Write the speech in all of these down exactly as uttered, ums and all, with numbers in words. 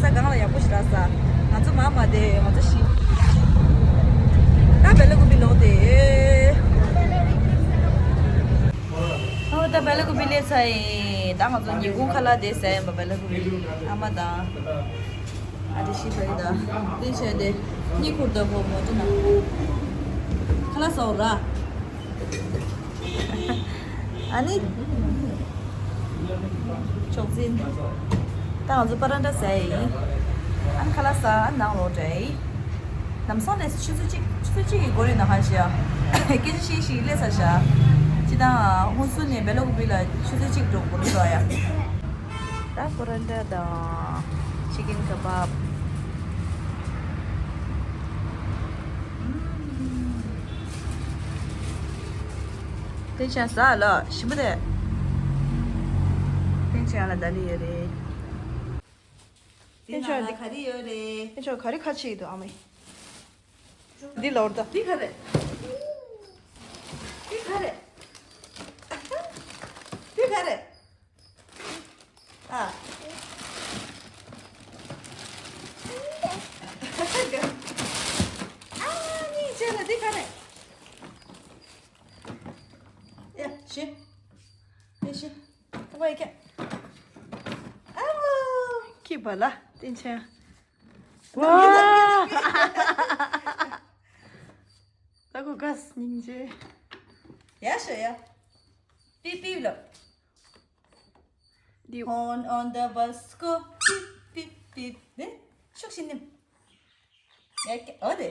ས་སྒང་ལ་ཡག་པོ་ཞིག་རག་ས། ང་ཚོ་མ་མ་དེ་ང་ཚོ་ཤི། ད་བེ་ལ་ཀུ་པི་ལོག་དེ། ཨོ་ད་བེ་ལ་ཀུ་པི་སླེབས་ཚར་ཡིན། ད་ང་ཚོ་ཉིན་གུང་ཁ་ལག་དེ་ཟ་ཡིན་པ། བེ་ལ་ཀུ་པི་ཨ་མ་དང་། ཨ་དེ་ཤི་ཚར་ཡིན་ད། དེ་བྱས་དེ་གཉིད་ཁུག་ད་བོ་མོ་ཅི་ན། ཁ་ལག་ཟ་འོ་ར། ཨ་ནི། མཆོག་འཛིན། ད་ང་ཚོ་པ་རན་ཏྲ་ཟ་ཡིན། ཨ་ནི་ཁ་ལག་ཟ། ཨ་ནང་ལོག་འགྲོ་ཡིན། ལམ་སང་ནས་ཆུ་ཚོད་གཅིག་ཆུ་ཚོད་གཅིག་གི་འགོར་ཡོད་ན་ཧ་ཤི་ཡ། སྐད་ཆ་བཤད་བཤད་སླེབས་ཚར་ཤག་ཅི་དང་ཧུན་སུར་ནས་བེ་ལ་ཀུ་པི་ལ་ཆུ་ཚོད་གཅིག་འགྲོ་འགོར་འགྲོ་ཡ། ད་པ་རན་ཏྲ་དང་ཅི་ཀན་ཁ་བབ། ཏེན་ཅང་ཟ་ལ་ཞིམ་པོ་དེ། ཏེན་ཅང་ལ་ད་ལི་ཡོད་རེད། ཏེན་ཅང་འདི་ག་རེ་ཡོད་རེད། ཏེན་ཅང་ག་རེ་ཁ་ཕྱེ་ཡི་འདུག་ཨ་མ་ཡིས། འདི་ལོར་ད། འདི་ག་རེད། འདི་ག་རེད། འདི་ག་རེད། ཨ། ཨ་ནི་ཅེ་ལ་འདི་ག་རེད། ཡ་ཤི། ཡ་ཤི། ཁ་པར་ཡ་ཁྱེར། ཨ་མོ། ཁྱི་བ་ལ་ཏེན་ཅང་། ཝ། ད་ཁོ་ག་སྙིང་རྗེ། ཡ་ཤོ་ཡ། ཏི་ཏི་ལོ། འདི། Horn on the bus go, beep, beep, beep. ནི་ཤུགས་ཤིག་ནི། ཡ་ཀྱ་ཨོ་དེ།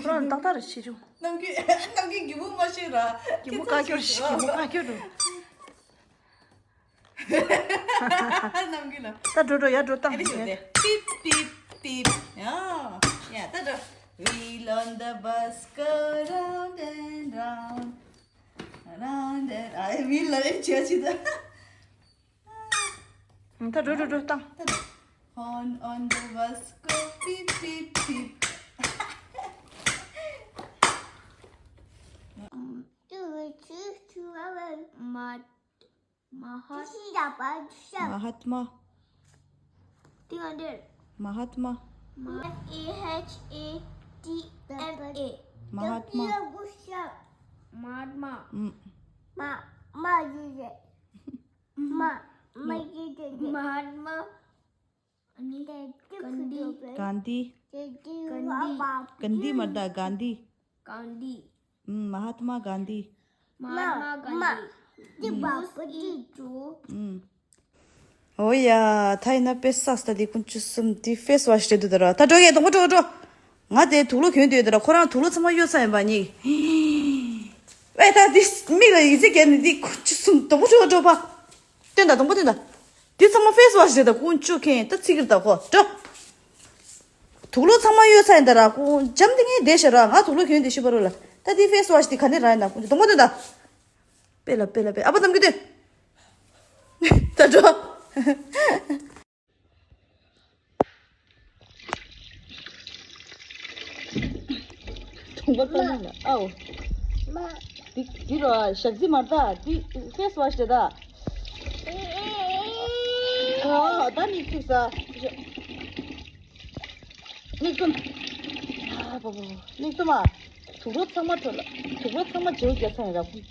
ཁོ་རང་ཏག་ཏག་རེ་བྱེད་བྱུང་། ནམ་རྒྱུན་ནམ་རྒྱུན་རྒྱུ་མོ་མ་ཤེས་ར། རྒྱུ་མོ་བཀའ་འཁྱོར་ཞིག་རྒྱུ་མོ་བཀའ་འཁྱོར་རུ། ནམ་རྒྱུན་ལ། ད་འགྲོ་འགྲོ་ཡར་འགྲོ་བཏང་། ཡ་ཤོ་དེ། Beep, beep, beep. ཡ་ཡ་ད་འགྲོ། Wheel on the bus go round and round. རང་འདྲ་ཨ་མི་ལ་རེ་བྱས་ཅི་ད། ད་འགྲོ་འགྲོ་འགྲོ་བཏང་། Horn on the bus go beep beep beep. མ་མ་ཧ། མ་ཧ་ཏྨ། དེ་ག་འདིར། མ་ཧ་ཏྨ། མ་ཨེ་ཧེཆ་ཨེ་ཊི་ཨེམ་ཨེ། མ་ཧ་ཏྨ། མ་ཧ་ཏྨ། ཨུམ། མ་མ་ཡི་ཡེ། མ་མ་ཡི་ཡེ། མ་ཧ་ཏྨ། ཨ་ནི་གན་དྷི། གན་དྷི། གན་དྷི། གན་དྷི་མ་རེད་ད་གན་དྷི། གན་དྷི། ཨུམ། མ་ཧ་ཏྨ་གན་དྷི། མ་ཧ་ཏྨ་གན་དྷི། ཨུམ། ཨོ་ཡ། ད་ཡིན་ན་དཔེ་བསགས་ད་དེ་དཀོན་མཆོག་གསུམ་དེ་ཕེ་སི་ཝ་ཤི་རེད་འདུག་ད་ར། ད་འགྲོ་ཡ་དང་པོ་འགྲོ་འགྲོ། ང་དེ་དུག་ལོག་གྱོན་འདོད་ད་ར། ཁོ་རང་དུག་ལོག་ཚང་མ་གཡོལ་ཚར་ཡིན་པ་ཉིད། ཨེ་ད་དེ་མིག་ལ་ཡིག་ཚད་བརྒྱབ་ནས་དེ་དཀོན་མཆོག་གསུམ་དང་པོ་འགྲོ་འགྲོ་པ། སྟོན་ད་དང་པོ་སྟོན་ད། དེ་ཚང་མ་ཕེ་སི་ཝ་ཤི་རེད་ད་དཀོན་མཆོག་མཁྱེན། ད་ཚིག་གིར་ད་ཁོ་འགྲོ། དུག་ལོག་ཚང་མ་གཡོལ་ཚར་ཡིན་ད་ར། ཁོ་འཇམ་དེ་ངས་བསྡད་ཤ་ར། ང་དུག་ལོག་གྱོན་དེ་ཤི་བ་རུ་ལ། ད་དེ་ཕེ་སི་ཝ་ཤི་དེ་ག་ནས་རག་ཡིན་ན། དང་པོ་དེ་ད། པེ་ལ་པེ་ལ་པེ། ཨ་ཕ་ནམ་རྒྱུན་དེ། ད་འགྲོ། གྲོང་པ་ལྟ་ན་ལ་ཨའོ། མ། འདི་འདི་རོ་ཞག་རྩི་མ་ལྟ་འདི་ཕེ་སི་ཝ་ཤི་རེད་ད། ཨ་ད་མིག་ཚིག་ས། མིག་བཙུམ། ཨ་བ་བ་བ། མིག་བཙུམ་ཨ། དུག་ལོག་ཚང་མ་འཕྲོ་ལ། དུག་ལོག་ཚང་མ་བརྗེ་བོ་རྒྱག་ཚར་ཡིན་ར་ཁོང་།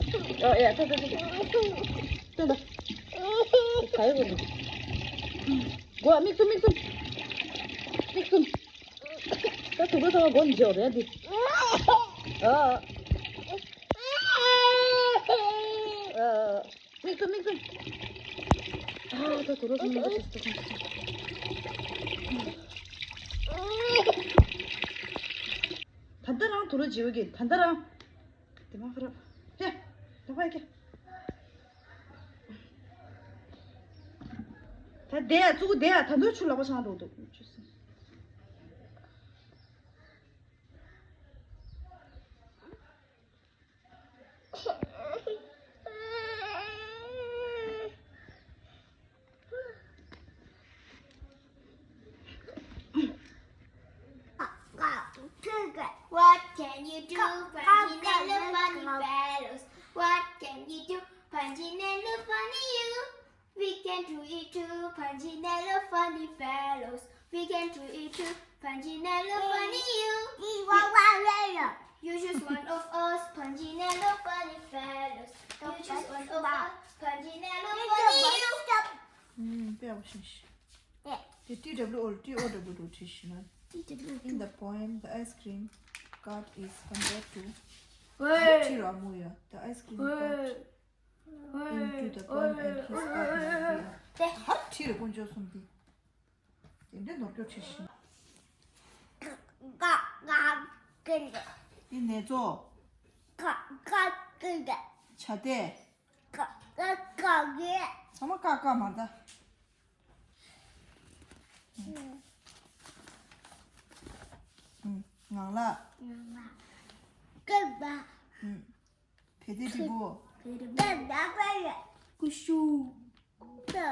ཨ་ཡ་ད་ད་ད་ད། སྟོན་ད། ག་ཡི་བོ་ནི། གོ་མིག་བཙུམ་མིག་བཙུམ། མིག་བཙུམ། ད་དུག་ལོག་ཚང་མ་མགོ་ནས་བརྗེ་བོ་རེད་འདི། ཨ། ཨ། མིག་བཙུམ་མིག་བཙུམ། ཨ་ད་དུག་ལོག་ཚང་མ་མགོ་ནས་བརྗེ་བོ། ད་ལྟ་རང་དུག་ལོག་བརྗེ་བོ་གི་ད་ལྟ་རང་། དེ་མ་ཁ་ར། ཧེ། ད་ཕ་ཡ་ཁྱེར། ད་བསྡད་ཡ་ཙུ་གུ་བསྡད་ཡ། ད་དུང་ཆུ་ལག་པ་བྱང་འགྲོ་འདུག What can you do? Punching elephant in bellows. What can you do? Punching elephant in you. We can Do it too, Panjinello funny fellows. We can do it too, Panjinello funny you. You choose one of us, Panjinello funny fellows. You choose one of us, Panjinello funny you. ཨུམ། དཔེ་ཡག་པོ་ཤེས་ཤིག་དེ་T W O T O W བྲིས་ཤིག་ན། In the poem, the ice cream cart is compared to. ཨ་ཁྲིད་ར་མོ་ཡ། The ice cream cart into the poem and his partner. དེ་ཧར་ཁྲིད་ར་དཀོན་མཆོག་གསུམ་དེ། དེ་འདྲའི་ནོར་སྐྱོར་བྱེད་བཞིན། ཀ་ཀ་ཀ་འདི་ནེ་ཙོ། ཀ་ཀ་ཀ་འདི། བྱ་དེ། ཀ་ཀ་ཀ་གི། ཚང་མ་ཀ་ཀ་མ་ད། ངང་ལགས། ངང་ལགས། ཀ་ཀ། བེ་དེ་དྲིལ་བུ། བེ་དེ་དྲིལ་བུ། ཀུ་ཤུ། ཀུ་ཤུ།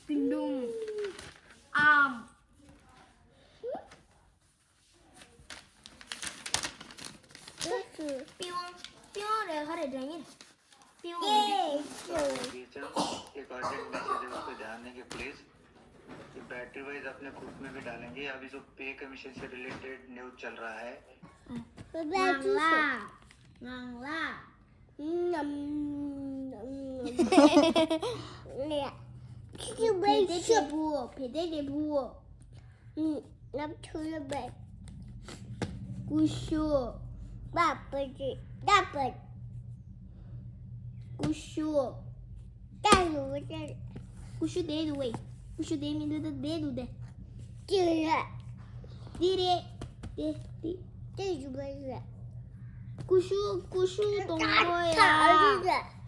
བི་ལུང་། ཨམ། པི་ཝང་། པི་ཝང་རེད། ག་རེ་འདྲ་ཡིན། པི་ཝང་རེད། एक urgent message है, उस पर ध्यान देंगे प्लीज। ये battery wise अपने ग्रुप में भी डालेंगे। अभी जो पे कमीशन से रिलेटेड न्यूज़ चल रहा है। ངང་ལགས། ངང་ལགས། བེ་དེ་དྲིལ་བུ། བེ་དེ་དྲིལ་བུ། ཀུ་ཤུ། ཀུ་ཤུ། ཀུ་ཤུ་དེ་འདུག་བས། ཀུ་ཤུ་དེ་མི་འདུག་དེ་འདུག་དེ། འདི་རེད། དེ་དེ། ཀུ་ཤུ་ཀུ་ཤུ་གཏོང་གོ་ཡ།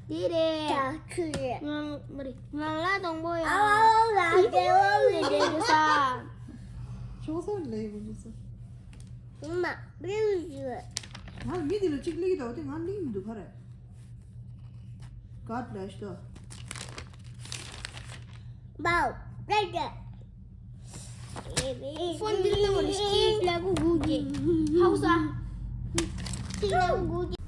འདི་རེད། ང་མ་རེད། ངང་ལགས་གཏོང་གོ་ཡ། ཨ་ལ་དེ་འོ་མི་དེ་འདུག་ས། ཆོག་ས་ལས་མི་འདུག་ས། ང་མི་དེ་ལ་གཅིག་ལེགས་དང་དེ་ང་ལེགས་མི་འདུག་ག་རེད། God bless you. Wow, right there. ཕོན་འདི་ལྟ་བུ་རེད། སྐྱིད་ལ་གུ་གུ་གི། ཧའུ་ས། སྐྱིད་ལ་གུ་གུ་གི།